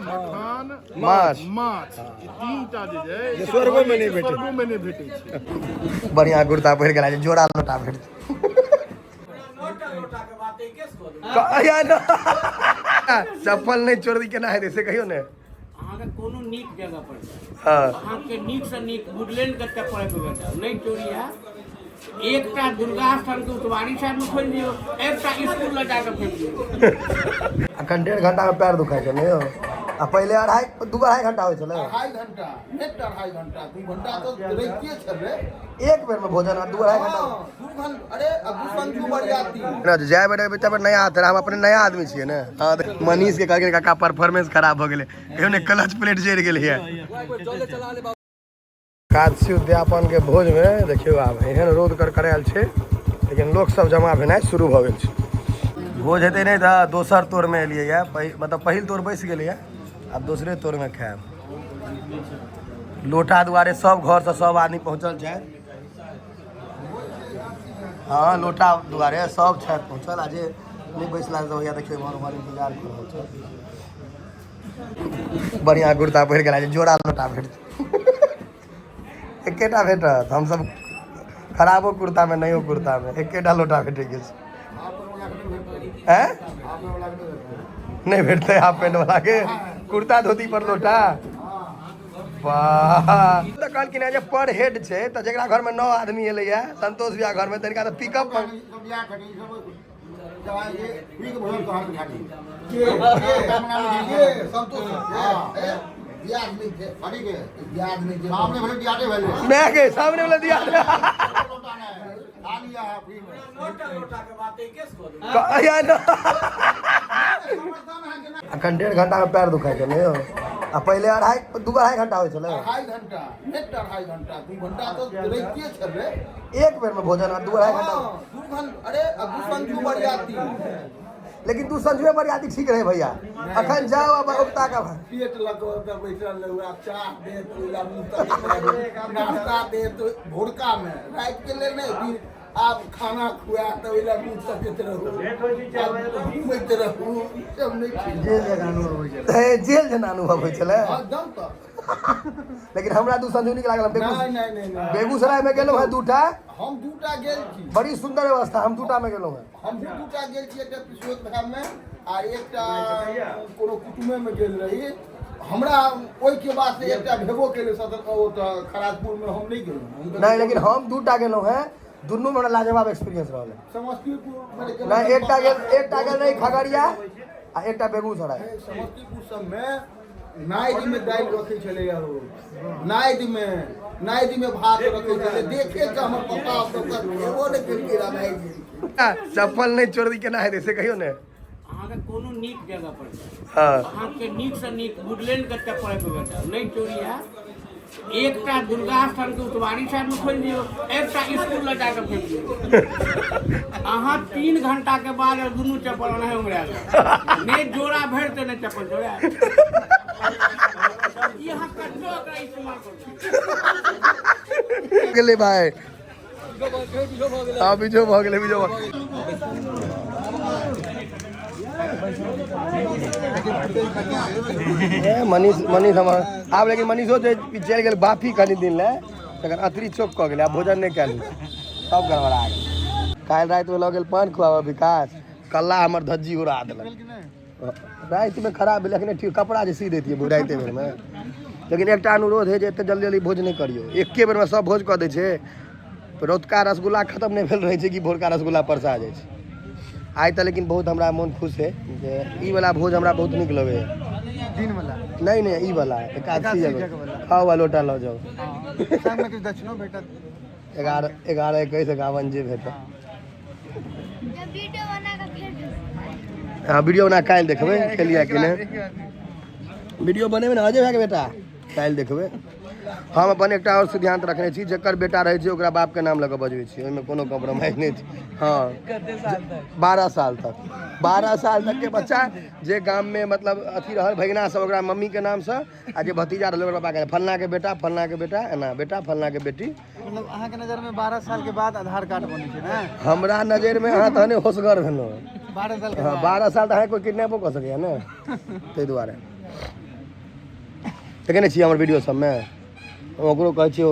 मखान, माछ। माछ, ई तीनटा जे छै जे स्वर्गोमे नहि भेटै। स्वर्गोमे नहि भेटै छै। बढ़िया कुर्ता पहिर के जोड़ा लोटा भेट चप्पल नहि चोरी केना हेतै से कहियौ ने। अहाँके कोनो नीक जगह पर जाउ, हँ, अहाँके नीक से नीक वुडलैंड के चप्पल आबि गेल नहि चोरी हैत। एकटा दुर्गा स्थान के उतवारी साइड में खोलि दियौ, एकटा स्कूल लऽ जाके खोलि दियौ। अखन 1.5 घंटा में पैर दुखाइ छै ने यौ? आ पहिले अढ़ाई दू अढ़ाई घंटा होइ छलै। 2.5 घंटा, नेट 2.5 घंटा, 2 घंटा तऽ रहिते छलै। एक बेर में भोजन आ 2-2.5 घंटा। हँ, 2 घंटा। अरे आ दू संजू बरियाती ना, जाय बेर एबै तब नया हाथ, हम अपने नया आदमी छियै ने। हँ, तऽ मनीष के कहलखिन काका परफॉर्मेंस खराब भऽ गेलै, कहियो ने क्लच प्लेट जरि गेलै। एकादशी उद्यापन के भोज में देखियौ आब एहन रौद करकरायल छै, लेकिन लोक सब जमा भेनाइ शुरू भऽ गेल छै। भोज हेतै नहि तऽ दोसर तोर में एलियै ये, मतलब पहिल तोर बैस गेलैये, आब दोसरे तोर में खायब। लोटा दुआरे सब घर से सब आदमी पहुँचल छथि। हँ, लोटा दुआरे सब छथि पहुँचल, आ जे नहि बैसला तऽ भैया देखियौ इम्हर उम्हर इंतजार कऽ रहल छथि। बढ़िया कुर्ता पहिर के जोड़ा लोटा भेट एकेटा भेटत। हमसब खराबो कुर्ता में नयो कुर्ता में एकेटा लोटा भेटै के छै। हैं, नहि भेटतै हाफ पेंट वाला के कुर्ता धोती पर लोटा। वाह, तऽ कहलखिन जे पर हेड छै, तऽ जकरा घर में 9 आदमी एलैया संतोष भैया घर में, तनिका तऽ पिकअप। मैं के सामने वाला दिया अखन 1.5 घंटा में पैर दुखाइ छै ने यौ? आ पहिले अढ़ाई दू अढ़ाई घंटा होइ छलै। 2.5 घंटा, नेट 2.5 घंटा, 2 घंटा तऽ रहिते छलै। एक बेर में भोजन आ 2-2.5 घंटा। हँ, 2 घंटा। अरे आ दू संजू बरियाती। लेकिन दू संझुए बरियाती ठीक रहे भैया, अखन जाओ अब उगता का भाई। पेट लऽ कऽ ओतऽ बैठल रहू, आब चाह देत ओहि लए मुँह तकैत रहू, नाश्ता देत भोरका मे, राति के लेल नहि दिन, आब खाना खुआएत तऽ ओहि लए मुँह तकैत रहू, आब घुमैत रहू, ई सब नहि ठीक। जेल जकाँ अनुभव होइ छलै। हे, जेल जेना अनुभव होइ छलै। हँ, एकदम तऽ। लेकिन हमरा दू संझू नीक लागल। हम नहि नहि नहि नहि। बेगूसराय में गेलहुँ हैं दूटा। हम दूटा गेल छी। बड़ी सुंदर व्यवस्था, हम दूटा में गेलहुँ हैं। हमहूँ दूटा गेल छी, एकटा पिसोत भाय मे आ एकटा कोनो कुटुमे मे गेल रही। हमरा ओहिके बाद से एकटा भेबो केलै सदर ओतऽ खराजपुर मे, हम नहि गेलहुँ। नहीं, लेकिन हम दूटा गेलहुँ हैं, दुनू में हमरा लाजवाब एक्सपीरियंस रहल है। समस्तीपुर मे गेलहुँ। नहीं, एकटा गेल, एकटा गेल रही खगड़िया आ एकटा बेगूसराय। समस्तीपुर सबमे नाइद मे दालि रखै छलैया, हो नाइद मे भात रखै छलै, देखे के हमर पप्पा सब खेबो नहि केलकै रहए नाइद। चप्पल नहि चोरी केना हेतै से कहियौ ने। अहाँके कोनो नीक जगह पर जाउ, हँ, अहाँके नीक से नीक वुडलैंड के चप्पल आबि गेल नहि चोरी हैत। एकटा दुर्गा स्थान के उतवारी साइड में खोलि दियौ, एकटा स्कूल लऽ जाके खोलि दियौ। अहाँ 3 घंटा के बाद दुनू चप्पल ओनाहे उंगरायल, नहि जोड़ा भरिते नहि चप्पल जोड़ा। ई अहाँ कतौ एकरा इस्तेमाल करू। गेलै भाई। हँ, बीजो भऽ गेलै, बीजो भऽ गेलै। मनीष, मनीष हमर आब, लेकिन मनीषो जे चलि गेल बाफी कनि दिन लए, तखन अतरी चौक कऽ गेलै, आब भोजन नहि कयल होइ छै, सब गड़बड़ा गेल। काल्हि रातिमे लऽ गेल पान खुआबऽ विकास, कल्ला हमर धज्जी उड़ा देलक। रातिमे खराब भेलै, अखने ठीक कपड़ा जे सी दैतियै रातिे बेरमे। लेकिन एकटा अनुरोध है जे एते जल्दी जल्दी भोज नहि करियौ, एके बेरमे सब भोज कऽ दै छै। रौतका रसगुल्ला खतम नहि भेल रहै छै कि भोरका रसगुल्ला परसा जाइ छै। आइ तऽ लेकिन बहुत हमरा मोन खुश है जे ई वाला भोज हमरा बहुत नीक लगैए। दिन वाला? नहि नहि, ई वाला एकादशी एकादशी जगह जग वाला। खाउ आ लोटा लऽ जाउ। संगमे किछु दक्षिणो भेटत। 11 11 21 51 जे भेटत। वीडियो बना कऽ फेर भेज। हँ, वीडियो बना काल्हि देखबै खेलिए कि नहि। वीडियो बनेबै ने अजय भाईके बेटा, काल्हि देखबै। हम अपन एकटा आओर सिद्धांत रखने छी, जकर बेटा रहै छै ओकरा बापके नाम लऽ कऽ बजबै छी, ओहिमे कोनो कॉम्प्रोमाइज नहि छै। हँ, 12 साल तक, 12 साल तक के बच्चा जे गाममे मतलब अथी रहल भगिना सब, ओकरा मम्मीके नामसँ, आ जे भतीजा रहल ओकरा बाबाके, फलनाके बेटा, फलनाके बेटा, एना बेटा फलनाके बेटी। मतलब अहाँके नजरमे 12 साल के बाद आधार कार्ड बनै छै ने? हमरा नजरिमे अहाँ तहने होशगर भेलहुँ। 12 साल के हँ, बाद। 12 साल तऽ अहाँ कोइ किडनैपो कऽ सकैए ने, ताहि दुआरे। देखै नहि छियै हमर वीडियो सबमे? हम ओकरो कहै छियै,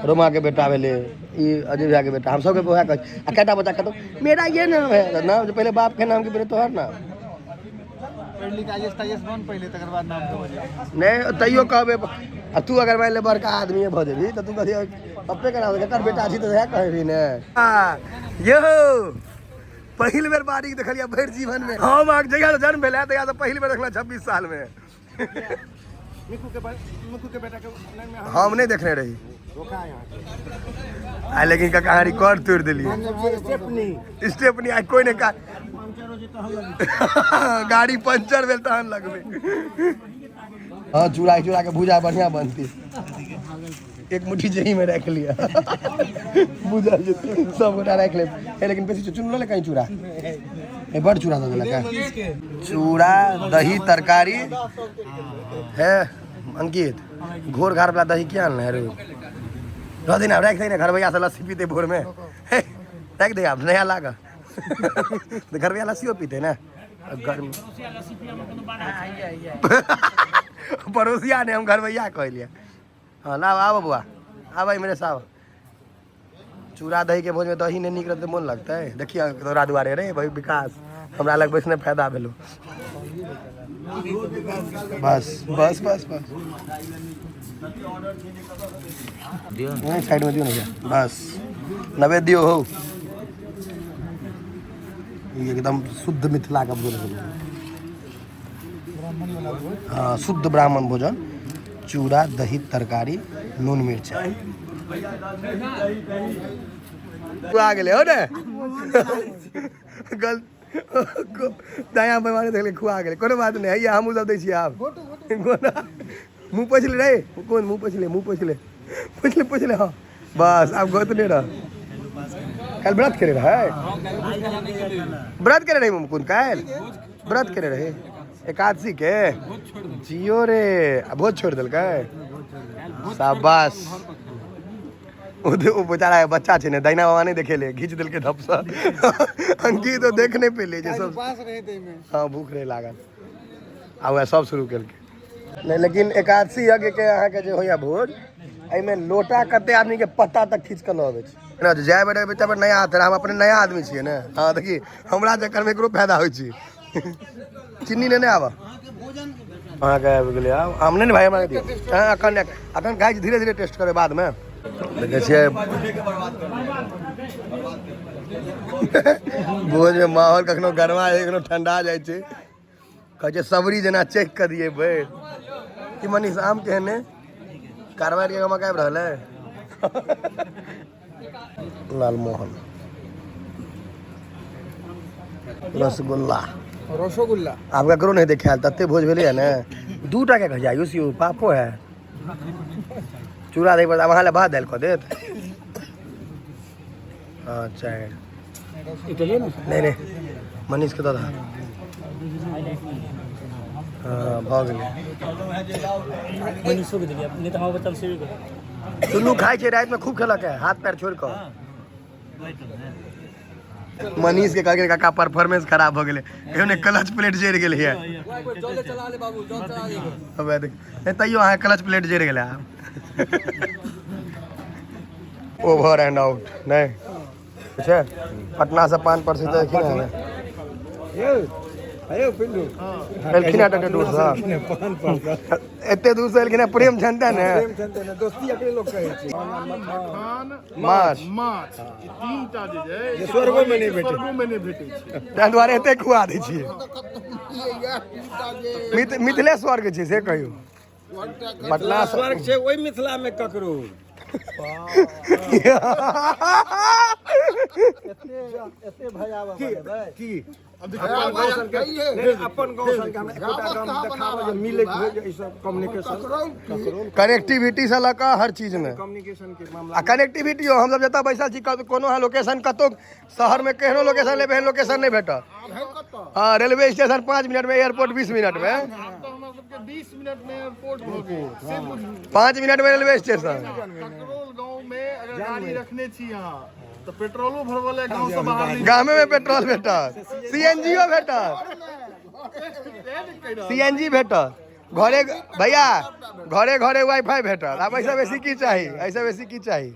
रोमाके बेटा भेलै ई, अजय भैयाके बेटा। हम सबके वएह कहै छियै। आ कएटा बच्चा कहतौ, मेरा ये नाम है। तऽ नाम पहिले बापके नाम कि पहिले तोहर नाम? पढ़ि लिख I S ताई एस बन पहिले, तकर बाद नाम कहबो। नहि, तैयो कहबै। आ तू अगर मानि ले बड़का आदमी भऽ जेबही तऽ तू कथी पप्पे के नाम, केकर बेटा छी, तऽ वएह कहबही ने। यौ, पहिल बेर बारीक देखलियै भरि जीवन मे हम। अहाँके जहिया से जन्म भेल है तहिया से पहिल बेर देखलहुँ 26 साल मे। मिकू के बेटा के हम नहि देखने रही आ, लेकिन काका, अहाँ रिकॉर्ड तोड़ि देलियै। स्टेपनी आइ कोइ नहि का गाड़ी पंचर भेल तहन लगबै। हाँ, चूड़ा, चूड़ा के भूजा बढ़िया बनती। एक मुट्ठी जेही में राखि लिअ, बुझल जेतै। सब गोटा राखि लेब। हे, लेकिन बेसी चुन ले कहीं चूड़ा। हे, बड़ चूड़ा दऽ देलक है। चूड़ा दही तरकारी हे। अंकित, घोर घार वाला दही किया आनले रे? रह दे ना, राखि दे ना, घरवैया से लस्सी पीते भोर में। हे, राखि दे, आब नया लाग तऽ घरवैया लस्सियो पीते ने गर्मी। पड़ोसिया ने, हम घरवैया कहलियै। हाँ, लाब, आब बबुआ, आब मेरे साहब। चूड़ा दही के भोज में दही नहीं नीक रहतै, मोन लगतै? देखिए, तोरा दुआरे रे भाई विकास, हमरा लग बैसने फायदा भेलो। बस बस बस बस, नहीं, साइड में दियो ना। बस, नवेद दियो हो। ई एकदम शुद्ध मिथिला का भोजन भेलै। हाँ, शुद्ध ब्राह्मण भोजन, चूड़ा दही तरकारी, नून मिर्चा आ गेलै हो ने। गल दायाँ बेमारी देखले, खुआ गेलै। कोनो बात नहि, हैया हमहूँ सब दै छियै। आब मुँह पोछले रे? कोन मुँह पोछले? मुँह पोछले, पोछले, पोछले। हाँ, बस, आब गोतने रह। काल्हि व्रत केने रहै? व्रत केने रही मुकुंद? काल्हि व्रत केने रही एकादशी के? जियो रे। आ भोज छोड़ि देलकै, शाबाश। ओ बेचारा बच्चा छै ने, दाहिना बाबा नहि देखेले, घीच देलकै धपसँ। अंकित तो देख नहि पेले जे सब पास रहे ताहिमे। हाँ, भूख रहे लागल आ वएह सब शुरू केलकै। नहि, लेकिन एकादशी यज्ञ के अहाँके जे होइया भोज, एहिमे लोटा कते आदमी के पत्ता तक खींच कऽ लऽ अबै छै ने। जे जाय बेर अबै तब नया हाथ, हम अपने नया आदमी छियै ने। हाँ, देखी, हमरा चक्करमे एकरो फायदा होइ छै। चीनी लेने आबऽ। अहाँके आबि गेलै। आब आम नहि ने भाई, हमरा दियौ। हाँ, एखन एखन खाइ छी, धीरे धीरे टेस्ट करबै बादमे। देखै छियै, भोजमे माहौल कखनो गरमा जाइ छै, कखनो ठंडा जाइ छै। कहै छै सबरी जेना चेक कऽ दियै बैठ कि। मनीष, आम केहन है? कारबार के गमक आबि रहल है। लालमोहन, रसगुल्ला। रसगुल्ला। आब ककरो नहि देखायल, तते भोज भेलैया ने। दू टा के कहै आयुष यौ, पापो है। चूड़ा दही पर आब अहाँ लए भात दालि कऽ देत। हाँ, चारि नहि नहि, मनीष के दऽ दह। हाँ, भऽ गेलै। मनीषो के देलियै, नहि तऽ हमर बच्चा सेवे करत। दुनू खाइ छै। रातिमे खूब खेलक है, हाथ पैर छोड़ि कऽ। मनीष के कहलकै, काका, परफॉर्मेंस खराब भऽ गेलै, कहियो ने क्लच प्लेट जरि गेलै है। हबे देख, नहि तैयो अहाँ क्लच प्लेट जरि गेलै। ओवर एंड आउट नहि छै। पटना से पान पर से एलखिन हँ, एलखिन हँ एते दूर से, एते दूर से एलखिन हँ, प्रेम छनि तें ने। दोस्ती अपने लोग कहै छै। मखान, माछ। माछ, ई तीन टा जे छै स्वर्गो मे नहि भेटै। स्वर्गो मे नहि भेटै छै। ताहि दुआरे एते खुआ दै छियै। मिथिले स्वर्ग छै से कहियौ, पटना से स्वर्ग छै ओहि मिथिला मे ककरो। की अपन गाँव सन के हमरा एकोटा गाम देखाबऽ जे मिलै के होइ जे ई सब कम्युनिकेशन। कनेक्टिविटी से लऽ कऽ हर चीज मे। कम्युनिकेशन के मामला। आ कनेक्टिविटी, हमसब जतऽ बैसल छी, कोनो अहाँ लोकेशन, कतौ शहर मे केहनो लोकेशन लेबै, एहन लोकेशन नहि भेटत। हाँ, रेलवे स्टेशन 5 मिनट में, एयरपोर्ट 20 मिनट में। आब तऽ हमरा सबके 20 मिनट मे एयरपोर्ट भऽ गेल, से बुझू। 5 मिनट में रेलवे स्टेशन। ककरोल गाँव मे अगर गाड़ी रखने छी अहाँ तऽ पेट्रोलो भरबऽ लए गाँव से बाहर नहि। गामे में पेट्रोल भेटत, सीएनजीओ भेटत। सीएनजी भेटत। घरे भैया, घरे घरे वाईफाई भेटत। आब ऐसा बेसी की चाही, ऐसा बेसी की चाही?